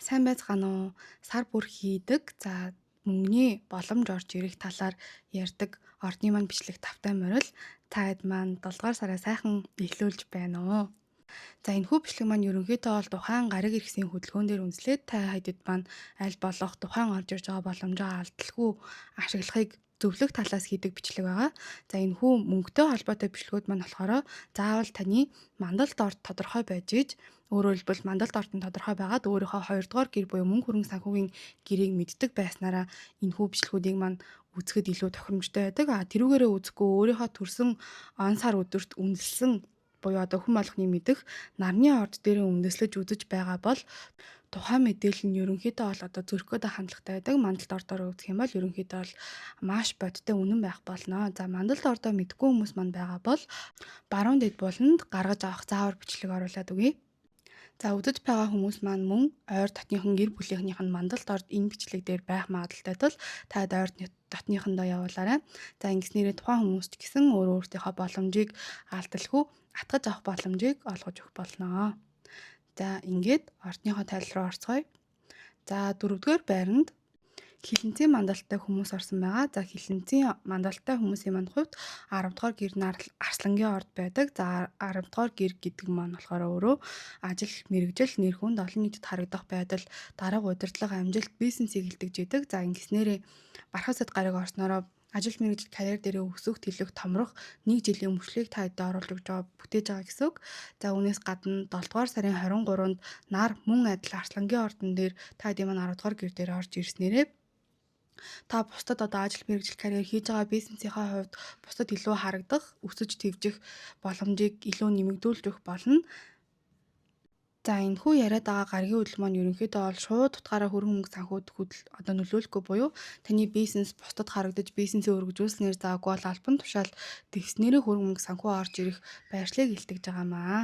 Сайн байцгаана уу? Сар бүр хийдэг. За мөнгөний боломж орж ирэх талаар ярьдаг ордны маань бичлэг тавтай морил та хэд маань 7 дугаар сараа сайхан эхлүүлж байна уу? За энэхүү бичлэг маань ерөнхийдөө бол тухайн гариг эрхсийн хөдөлгөөн дээр үндэслээд та хэдэд маань аль болох тухайн орж ирж байгаа боломжоо алдалгүй ашиглахыг зөвлөх талаас хийдэг бичлэг байгаа. За энэхүү мөнгөтэй холбоотой бичлэгүүд маань болохоор заавал таны мандалд орд тодорхой байж иж, өөрөөр хэлбэл мандалд орд нь тодорхой байгаад өөрийнхөө 2 дугаар гэр буюу мөнгө хөрөнгө санхүүгийн гэрийг мэддэг байснараа энэхүү бичлэгүүдийг маань үзэхэд илүү тохиромжтой байдаг. А тэрүүгээрээ үзэхгүй өөрийнхөө төрсэн он сар өдөрт үнэлсэн буюу одоо хүн болгоны мэдэх нарны орд дээрээ үндэслэж үзэж байгаа бол тухайн мэдээлэл нь ерөнхийдөө бол одоо зөрөх гээд хандлагатай байдаг. Мандалд ордоор үзэх юм бол ерөнхийдөө бол маш бодиттой үнэн байх болно. За мандалд ордоо мэдэхгүй хүмүүс манд байгаа бол баруун дэд буланд гаргаж авах заавар бичлэг оруулаад өгье. За үзэж байгаа хүмүүс маань мөн ойр дотныхон гэр бүлийнхнийх нь мандалд орд энэ бичлэг дээр байх магадлалтай тул та ойр дотныхондоо явуулаарай. За ингэснээрээ тухайн хүмүүс ч гэсэн өөр өөртөөхөө боломжийг алдалгүй атгаж авах боломжийг олгож өгөх болно. За ингээд ордныхоо тайлал руу орцгоё. За дөрөвдүгээр байранд хилэнцгийн мандалтай хүмүүс орсон байгаа. За хилэнцгийн мандалтай хүмүүсийн манд хувьд 10 дугаар гэр нь арслангийн орд байдаг. За 10 дугаар гэр гэдэг маань болохоор өөрөө ажил, мэргэжил, нэр хүнд, олон нийтэд харагдах байдал, дарга удирдлага, амжилт, бизнесийг илтгэж идэг. За ингэснээрээ бархасад гариг орсноороо ажил мэргэжил карьер дээрээ өсөх, тэлэх, томрох нэг жилийн мөрчлөгийг та хэдээ оруулж өгч байгаа, бүтээж байгаа гэсэн үг. За үүнээс гадна 7 дугаар сарын 23-нд нар мөн адил арслангийн ордон дээр та хэдийн маань 10 дугаар гэр дээр орж ирснээрээ та бусдад одоо ажил мэргэжил карьер хийж байгаа бизнесийнхаа хувьд бусдад илүү харагдах, өсөж твжих боломжийг илүү нэмэгдүүлж өгөх болно. За энэхүү яриад байгаа гаригийн хөдөл маань ерөнхийдөө бол шууд утгаараа хөрөнгө мөнгө санхүүд хөдөл одоо нөлөөлөхгүй буюу таны бизнес бусдад харагдаж бизнесээ өргөжүүлснээр заагүй бол албан тушаал дэвснээрээ хөрөнгө мөнгө санхүү орж ирэх байршлыг илтгэж байгаа маа.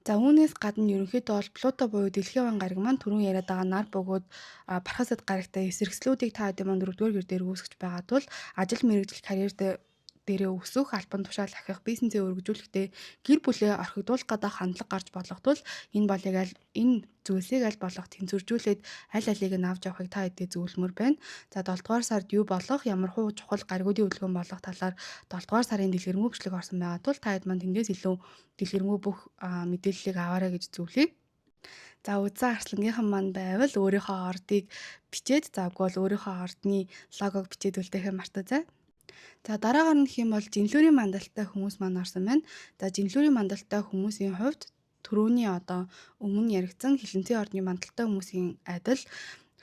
За үүнээс гадна ерөнхийдөө бол Плуто буюу дэлхийн ван гариг маань түрүүн яриад байгаа нар бөгөөд бархасад гарагтай эсэргцлүүдийг та хэдийн маань дөрөвдүгээр гэр дээр үүсгэж байгаа тул ажил мэргэжил карьер дээрээ өсөх, албан тушаал ахих, бизнесээ өргөжүүлэхдээ гэр бүлээ орхигдуулах гэдэг хандлага гарч болох тул энэ болыг аль энэ зүйлсийг аль болох тэнцвэржүүлээд аль алийг нь авч явахыг та хэдий зөвлөмөр байна. За 7 дугаар сард юу болох, ямар хуу чухал гаригуудын хөдөлгөөн болох талаар 7 дугаар сарын дэлгэрэнгүй бичлэг орсон байгаа тул та хэд маань тэндээс илүү дэлгэрэнгүй бүх мэдээллийг аваарай гэж зөвлөе. За үзсэн арслангийнхан маань байвал өөрийнхөө ордыг бичээд, за үгүй бол өөрийнхөө ордны логог бичээд үлдээхээ мартаазай. За дараагаар нь гэх юм бол жинлүүрийн мандалтай хүмүүс маань орсон байна. За жинлүүрийн мандалтай хүмүүсийн хувьд түрүүний одоо өмнө яригдсан хилэнцгийн ордны мандалтай хүмүүсийн адил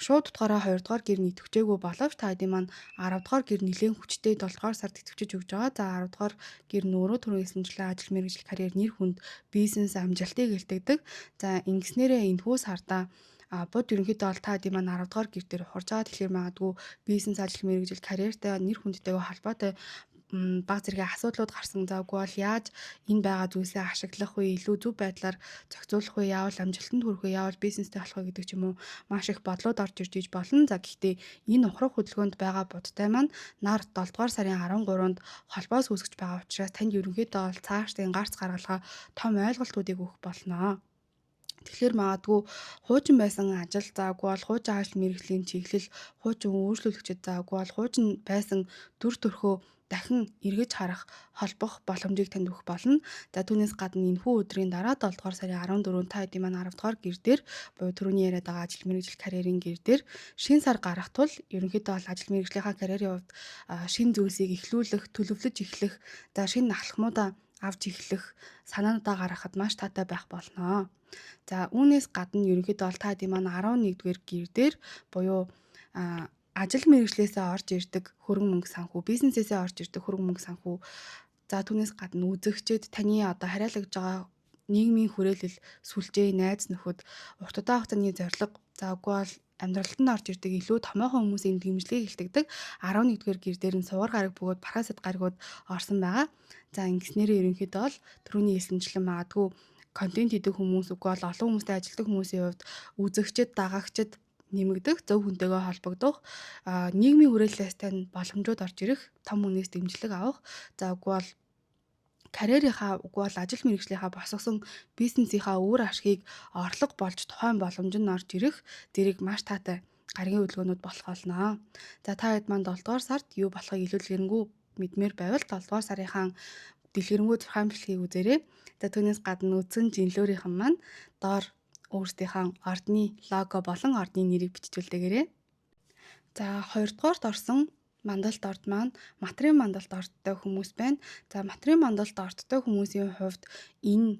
шууд утгаараа 2 дугаар гэр нь идэвхжээгүй боловч та хэдийн маань 10 дугаар гэр нэлээн хүчтэй 7 дугаар сард идэвхжиж өгч байгаа. За 10 дугаар гэр нь өөрөө түрүүн хэлсэнчлэн ажил мэргэжил карьер нэр хүнд бизнес амжилтыг илтгэдэг. За ингэснээрээ энэхүү сардаа бод ерөнхийдөө бол та хэдийн маань 10 дугаар гэр дээр ухарж байгаа. Тэгэхээр магадгүй бизнес ажил мэргэжил карьертай нэр хүндтэйгээ холбоотой баг зэргийн асуудлууд гарсан. За үгүй бол яаж энэ байгаа зүйлсээ ашиглах вэ, илүү зөв байдлаар зохицуулах вэ, яавал амжилтанд хүрэх вэ, яавал бизнестэй болох вэ гэдэг ч юм уу маш их бодлууд орж ирж иж болно. За гэхдээ энэ ухрах хөдөлгөөнд байгаа будтай маань нар 7 дугаар сарын 13-нд холбоос үүсгэж байгаа учраас танд ерөнхийдөө бол цаашдын гарц гаргалгаа том ойлголтуудыг өгөх болно. Тэгэхээр магадгүй хуучин байсан ажил заагүй бол хуучин ажил мэргэжлийн чиглэл, хуучин өөрчлөлөгчд заагүй бол хуучин байсан дүр төрхөө дахин эргэж харах, холбох боломжийг танд өгөх болно. За түүнээс гадна энэхүү өдрийн дараа 7 дугаар сарын 14-нд та хэдийн маань 10 дугаар гэр дээр буюу түрүүний яриад байгаа ажил мэргэжил карьерийн гэр дээр шин сар гарах тул ерөнхийдөө бол ажил мэргэжлийнхаа карьерийн хувьд шин зүйлсийг эхлүүлэх, төлөвлөж эхлэх, за шин алхмуудаа авч эхлэх, санаануудаа гаргахад маш таатай байх болно. За үүнээс гадна ерөнхийдөө бол та хэдийн маань 11-р гэр дээр буюу ажил мэргэжлээсээ орж ирдэг хөрөнгө мөнгө санхүү, бизнесээсээ орж ирдэг хөрөнгө мөнгө санхүү. За түүнээс гадна үзэгчид таны одоо хариалагдж байгаа нийгмийн хүрээлэл, сүлжээ, найз нөхөд, урт удаан хугацааны зорилго, за үгүй бол амьдралд нь орж ирдэг илүү томоохон хүмүүсийн дэмжлэгийг илтгэдэг 11-р гэр дээр нь сувар гараг бөгөөд бархасад гаригууд орсон байгаа. За ингэснээрээ ерөнхийдөө бол түрүүний хэлсэнчлэн магадгүй контент хийдэг хүмүүс үгүй бол олон хүмүүстэй ажилладаг хүмүүсийн хувьд үзэгчид, дагагчид нэмэгдэх, зөв хүнтэйгээ холбогдох, нийгмийн хүрээллээс тань боломжууд орж ирэх, том хүнээс дэмжлэг авах. За үгүй бол Карьерийнхаа, үгүй бол ажил мэргэжлийнхаа босгосон бизнесийнхаа үр ашгийг орлого болж тухайн боломж нь орж ирэх зэрэг маш таатай гаригийн хөдөлгөөнүүд болох болно. За, та хэд маань 7 дугаар сард юу болохыг илүү дэлгэрэнгүй мэдмээр байвал 7 дугаар сарынхаа дэлгэрэнгүй зурхаан бичлэгийг үзээрэй. За, түүнээс гадна үзсэн жинлөөрийнхэн маань доор өөрсдийнхөө ордны лого болон ордны нэрийг бичиж үлдээгээрэй. За, хоёрдугаарт орсон мандалт орд маань матрын мандалт ордтой хүмүүс байна. За, матрын мандалт ордтой хүмүүсийн хувьд энэ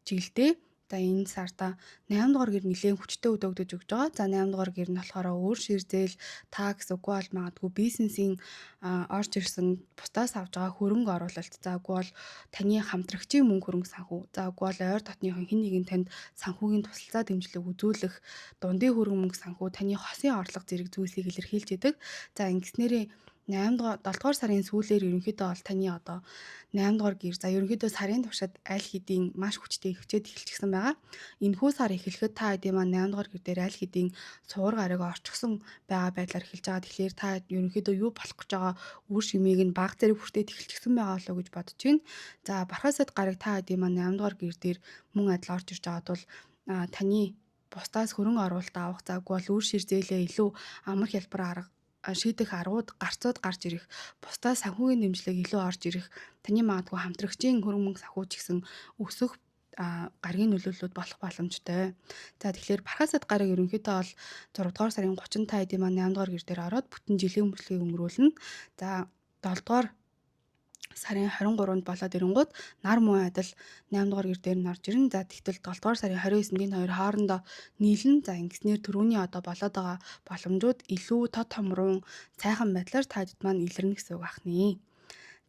жилдээ, за, энэ сарда 8 дугаар гэр нэлээд хүчтэй өдөөгдөж өгч байгаа. За, 8 дугаар гэр нь болохоор өөр ширзэл, tax, үгүй бол магадгүй бизнесийн орж ирсэн бусдаас авч байгаа хөрөнгө оруулалт. За, үгүй бол таны хамтрагчийн мөнгө хөрөнгө санхүү. За, үгүй бол ойр дотныхон хэн нэгэн танд санхүүгийн тусалцаа, дэмжлэг үзүүлэх, дундын хөрөнгө мөнгө санхүү, таны хосын орлого зэрэг зүйлсийг илэрхийлж идэг. За, ингэснээрээ 8 дугаар, 7 дугаар сарын сүүлээр ерөнхийдөө бол таны одоо 8 дугаар гэр, за, ерөнхийдөө сарын туршид аль хэдийн маш хүчтэй хөвчөөд эхэлчихсэн байгаа. Энэхүү сар эхлэхэд та хэдийн маань 8 дугаар гэр дээр аль хэдийн суур гараг орчихсон байгаа байдлаар эхэлж байгаа. Тэгэхээр та ерөнхийдөө юу болох гэж байгаа үр шимийг нь баг зэрэг хүртээд эхэлчихсэн байгаа болоо гэж бодож байна. За, Бархасад гараг та хэдийн маань 8 дугаар гэр дээр мөн адил орж ирж байгаа тул таны бусдаас хөрөнгө оруулалт авах, за, үгүй бол үр шир зээлээ илүү амар хялбар арга шийдэх аргууд, гарцууд гарч ирэх, бусдаас санхүүгийн дэмжлэг илүү орж ирэх, таны магадгүй хамтрагчийн хөрөнгө мөнгө санхүү ч гэсэн өсөх гаригийн нөлөөллүүд болох боломжтой. За, тэгэхээр Бархасад гараг ерөнхийдөө бол 6 дугаар сарын 30 та хэдийн маань 8 дугаар гэр дээр ороод бүтэн жилийн мөчлөгийг өнгөрүүлнэ. За, 7 дугаар сарын 23-нд болоод ирэнгууд нар муу адил 8 дугаар гэр дээр нь орж ирнэ. За, тэгтэл 7 дугаар сарын 29-нд энэ хоёр хоорондоо нийлнэ. За, ингэснээр түрүүний одоо болоод байгаа боломжууд илүү тод томруун сайхан байдлаар та хэд маань илэрнэ гэсэн үг ахнэ.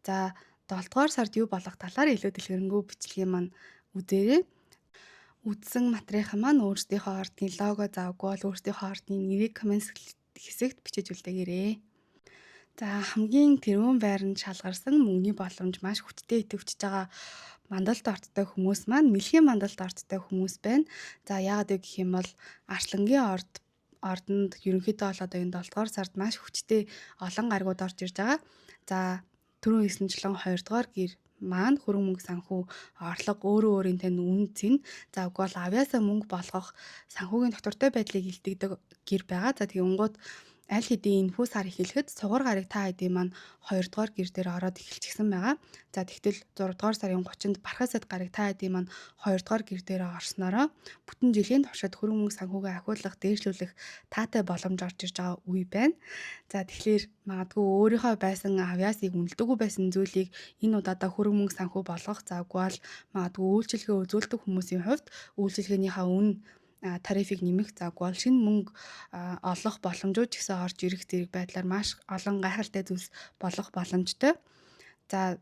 За, 7 дугаар сард юу болох талаар илүү дэлгэрэнгүй бичлэгийн маань үзээрэй. Үзсэн материал маань өөрсдийнхөө ордны лого, за, үгүй бол өөрсдийнхөө ордны нэрийг коммент хэсэгт бичиж үлдээгээрэй. За, хамгийн тэргүүн байранд шалгарсан, мөнгөний боломж маш хүчтэй идэвхжиж байгаа мандалт ордтой хүмүүс маань мэлхийн мандалт ордтой хүмүүс байна. За, яагаад вэ гэх юм бол Арслангийн ордонд ерөнхийдөө бол одоо энэ 7 дугаар сард маш хүчтэй олон гаригууд орж ирж байгаа. За, түрүүн хэлсэнчлэн 2 дугаар гэр маань хөрөнгө мөнгө санхүү, орлого, өөрөө өөрийн тань үн цэн, за, үгүй бол авьяасаа мөнгө болгох санхүүгийн доктортой байдлыг илтгэдэг гэр байгаа. За, тэгэнгүүт аль хэдийн энэхүү сар эхлэхэд сугар гараг та хэдийн маань 2 дугаар гэр дээр ороод эхэлчихсэн байгаа. За, тэгтэл 6 дугаар сарын 30-нд Бархасад гараг та хэдийн маань 2 дугаар гэр дээр орсноороо бүтэн жилийн туршид хөрөнгө мөнгө санхүүгээ ахиулах, дээшлүүлэх таатай боломж орж ирж байгаа үе байна. За, тэгэхээр магадгүй өөрийнхөө байсан авьяасыг үнэлдэггүй байсан зүйлийг энэ удаадаа хөрөнгө мөнгө санхүү болгох, за, үгүй бол магадгүй үйлчилгээ үзүүлдэг хүмүүсийн хувьд үйлчилгээнийхээ үн тарифыг нэмэх, за, үгүй бол шинэ мөнгө олох боломжууд ч гэсэн орж ирэх зэрэг байдлаар маш олон гайхалтай зүйлс болох боломжтой. За,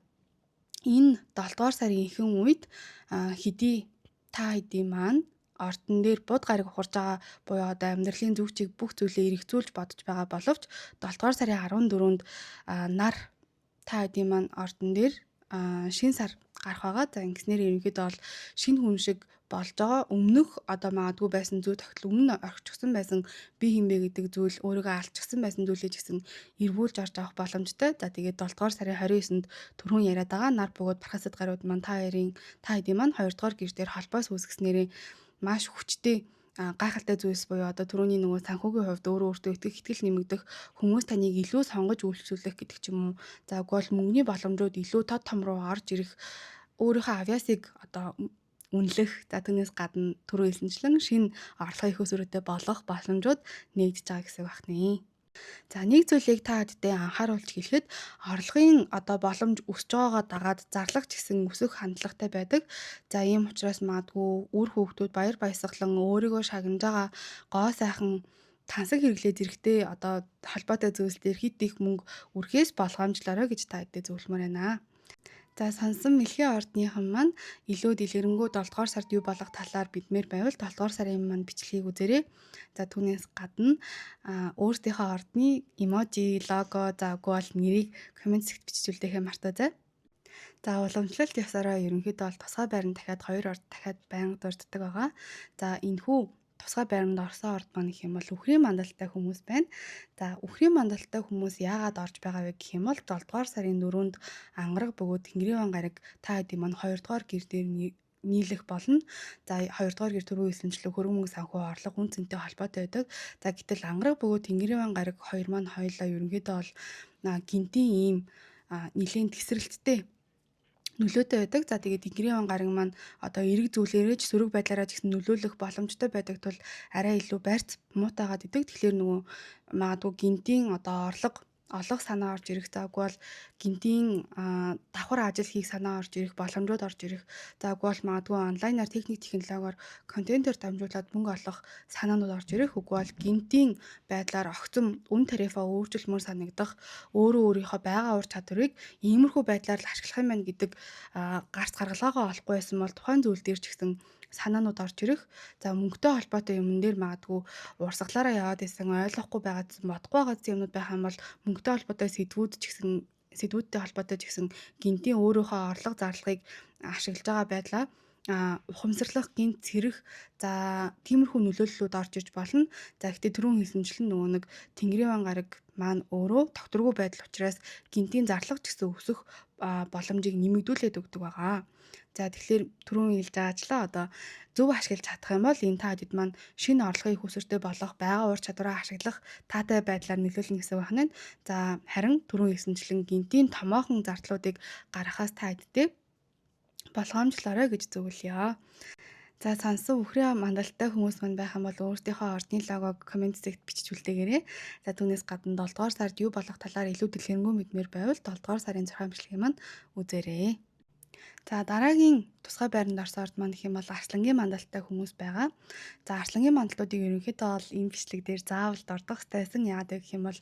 энэ 7 дугаар сарын ихэнх үед хэдий та хэдий маань ордон дээр буд гараг ухарж байгаа буюу одоо амьдралын зүг чиг бүх зүйлээ эргцүүлж бодож байгаа боловч 7 дугаар сарын 14-нд нар та хэдий маань ордон дээр шинэ сар гарах байгаа. За, ингэснээр ерөнхийдөө бол шинэ хүн шиг болж байгаа. Өмнөх одоо магадгүй байсан зүй тогтол, өмнө орхичихсан байсан би хэн бэ гэдэг зүйл, өөрийгөө алдчихсан байсан зүйлээ ч гэсэн эргүүлж орж авах боломжтой. За, тэгээд 7 дугаар сарын 29-нд түрүүн яриад байгаа нар бөгөөд Бархасад гарууд маань та хэдийн маань 2 дугаар гэр дээр холбоос үүсгэснээрээ маш хүчтэй гайхалтай зүйлс буюу одоо түрүүний нөгөө санхүүгийн хувьд өөрөө өөртөө итгэх итгэл нэмэгдэх, хүмүүс таныг илүү сонгож үйлчлүүлэх гэдэг ч юм уу. За, үгүй бол мөнгөний боломжууд илүү тод том руу орж ирэх, өөрийнхөө авьяасыг одоо үнэлэх, за, түүнээс гадна түрүү хэлсэнчлэн шинэ орлогын их усрээтэй болох боломжууд нэгдэж байгаа гэсэн үг байна. За, нэг зүйлийг та хэдтэй анхааруулж хэлэхэд орлогын одоо боломж өсөж байгаагаа дагаад зарлага ч гэсэн өсөх хандлагатай байдаг. За, ийм учраас магадгүй үр хүүхдүүд баяр баясгалан, өөрийгөө шагнаж байгаа гоо сайхан тансаг хэрэглээ зэрэгтэй одоо холбоотой зүйлс дээр хит их мөнгө үрхээс болгоомжлоорой гэж та хэдтэй зөвлөмөр байна. За, сонсон мэлхийн ордныхан маань илүү дэлгэрэнгүй 7 дугаар сард юу болох талаар бидмээр байвал 7 дугаар сарын маань бичлэгийг үзээрэй. За, түүнээс гадна өөрсдийнхөө ордны emoji, лого, за, үгүй бол нэрийг коммент хэсэгт бичиж үлдээхээ мартаазай. За, уламжлалт ёсороо ерөнхийдөө бол тусгай байран дахиад хоёр орд дахиад байнга дурддаг байгаа. За, энэхүү тусгай байранд орсон орд маань гэх юм бол үхрийн мандалтай хүмүүс байна. За, үхрийн мандалтай хүмүүс яагаад орж байгаа вэ гэх юм бол 7 дугаар сарын 4-нд ангараг бөгөөд Тэнгэрийн ван гараг та хэдийн маань 2 дугаар гэр дээр нийлэх болно. За, 2 дугаар гэр түрүү хэлсэнчлэг хөрөнгө мөнгө санхүү орлого үн цэнтэй холбоотой байдаг. За, гэтэл ангараг бөгөөд Тэнгэрийн ван гараг хоёр маань хоёулаа ерөнхийдөө бол гинтийн ийм нэлээд тесрэлттэй нөлөөтэй байдаг. За, тэгээд Тэнгэрийн ван гараг маань одоо эерэг зүйлээрээ ч сөрөг байдлаараа ч гэсэн нөлөөлөх боломжтой байдаг тул арай илүү барьц муутайгаад идэг. Тэгэхээр нөгөө магадгүй гинтийн одоо орлого олох санаа орж ирэх. За, үгүй бол гинтийн давхар ажил хийх санаа орж ирэх, боломжууд орж ирэх. За, үгүй бол магадгүй онлайнаар техник технологиор контентоор дамжуулаад мөнгө олох санаанууд орж ирэх. Үгүй бол гинтийн байдлаар огцом үн тарифаа өөрчилмөр санагдах, өөрөө өөрийнхөө байгаа ур чадварыг иймэрхүү байдлаар л ашиглах юм байна гэдэг гарц гаргалгаагаа олохгүй байсан бол тухайн зүйл дээр ч гэсэн санаанууд орж ирэх. За, мөнгөтэй холбоотой юмн дээр магадгүй урсгалаараа яваад исэн, ойлгохгүй байгаадсан, бодохгүй байгаадсан юмнууд байх юм бол мөнгөтэй холбоотой сэдвүүд ч гэсэн сэдвүүдтэй холбоотой ч гэсэн гинтийн өөрийнхөө орлого зарлагыг ашиглаж байгаа байдлаа ухамсарлах, гинт сэрэх, за, тиймэрхүү нөлөөллүүд орж иж болно. За, гэхдээ түрүүн хэлсэнчлэн нөгөө нэг Тэнгэрийн ван гараг маань өөрөө тогтворгүй байдал учраас гинтийн зарлага ч гэсэн өсөх боломжийг нэмэгдүүлээд өгдөг байгаа. За, тэгэхээр түрүүн хэлж байгаачлаа одоо зөв ашиглаж чадах юм бол энэ та хэдэд маань шинэ орлогын хүсвэртэй болох, байгаа ур чадвараа ашиглах таатай байдлаар нөлөөлнө гэсэн үг байна. За, харин түрүүн хэлсэнчлэн гинтийн томоохон зардлуудыг гаргахаас та хэдтэй болгоомжлоорой гэж зөвлөё. За, сонссон үхрийн мандалтай хүмүүс мань байх юм бол өөрсдийнхөө ордны логог коммент зэгт бичиж үлдээгээрэй. За, түүнээс гадна 7 дугаар сард юу болох талаар илүү дэлгэрэнгүй мэдмээр байвал 7 дугаар сарын 6 бичлэгийг маань үзээрэй. За, дараагийн тусгай байранд орсон орд маань гэх юм бол арслангийн мандалтай хүмүүс байгаа. За, арслангийн мандалтуудыг ерөнхийдөө бол энэ бичлэг дээр заавал дордох хэрэгтэй байсан. Яагаад гэх юм бол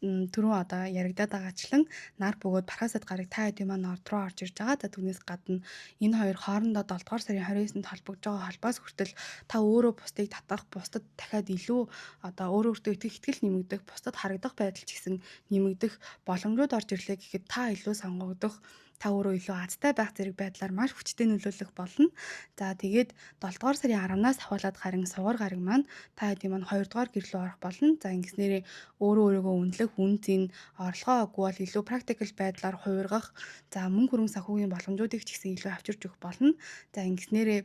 түрүүн одоо яригадаад байгаачлан нар бөгөөд Бархасад гараг та хэдийн маань орд руу орж ирж байгаа. За, түүнээс гадна энэ хоёр хоорондоо 7 дугаар сарын 29-нд холбогдож байгаа холбоос хүртэл та өөрөө бусдыг татах, бусдад дахиад илүү одоо өөрөө өөртөө итгэх итгэл нэмэгдэх, бусдад харагдах байдал ч гэсэн нэмэгдэх боломжууд орж ирлээ гэхэд та илүү сонгогдох, та өөрөө илүү азтай байх зэрэг байдлаар маш хүчтэй нөлөөлөх болно. За, тэгээд 7 дугаар сарын 10-наас ахиулаад харин сугар гараг маань та хэдийн маань 2 дугаар гэр рүү орох болно. За, ингэснээрээ өөрөө өөрийгөө үнэлэх, үн цэн, орлогоо үгүй бол илүү practical байдлаар хувиргах, за, мөнгө хөрөнгө санхүүгийн боломжуудыг ч гэсэн илүү авчирч өгөх болно. За, ингэснээрээ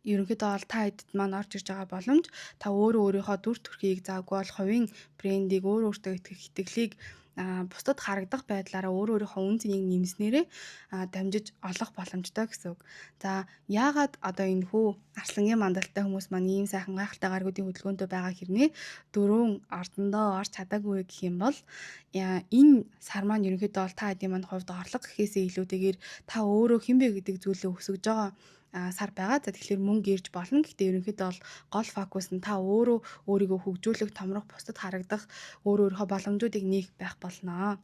ерөнхийдөө бол та хэдэд маань орж ирж байгаа боломж та өөрөө өөрийнхөө дүр төрхийг, за, үгүй бол хувийн брендийг, өөрөө өөртөө итгэх итгэлийг бусдад харагдах байдлаараа өөрөө өөрийнхөө үн цэнийг нэмснээрээ дамжиж олох боломжтой гэсэн үг. За, яагаад одоо энэ хүү арслангийн мандалтай хүмүүс маань ийм сайхан гайхалтай гаргуудын хөдөлгөөнтэй байгаа хэрнээ дөрвөн ордондоо орч чадаагүй гэх юм бол энэ сар маань ерөнхийдөө бол та хэдийн маань хувьд орлого гэхээсээ илүүтэйгээр та өөрөө хэн бэ гэдэг зүйлээ өсгөж байгаа сар байгаа. За, тэгэхээр мөнгө ирж болно. Гэхдээ ерөнхийдөө бол гол фокус нь та өөрөө өөрийгөө хөгжүүлэх, томрох, бусдад харагдах, өөрөө өөрийнхөө боломжуудыг нээх байх болно.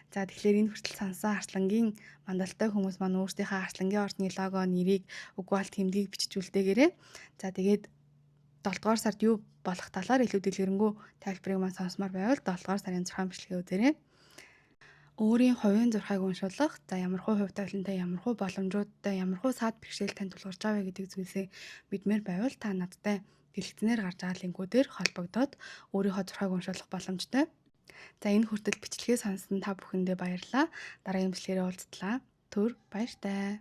За, тэгэхээр энэ хүртэл сансан арслангийн мандалтай хүмүүс маань өөрсдийнхөө арслангийн ордны лого, нэрийг, үгүй бол тэмдгийг бичиж үлдээгээрэй. За, тэгээд 7 дугаар сард юу болох талаар илүү дэлгэрэнгүй тайлбарыг маань сонсомоор байвал 7 дугаар сарын 6 бичлэгээ үзээрэй. Өөрийн хувийн зурхайг уншуулах, за, ямар хуу хувь тавилантай, ямар хуу боломжуудтай, ямар хуу саад бэрхшээл танд тулгарч байгаа вэ гэдэг зүйлсээ мэдмээр байвал та надтай дэлгэцнээр гарч байгаа линкүүдээр холбогдоод өөрийнхөө зурхайг уншуулах боломжтой. За, энэ хүртэл бичлэгээ сонссон та бүхэндээ баярлалаа. Дараагийн бичлэгээрээ уулзтлаа. Түр баяртай.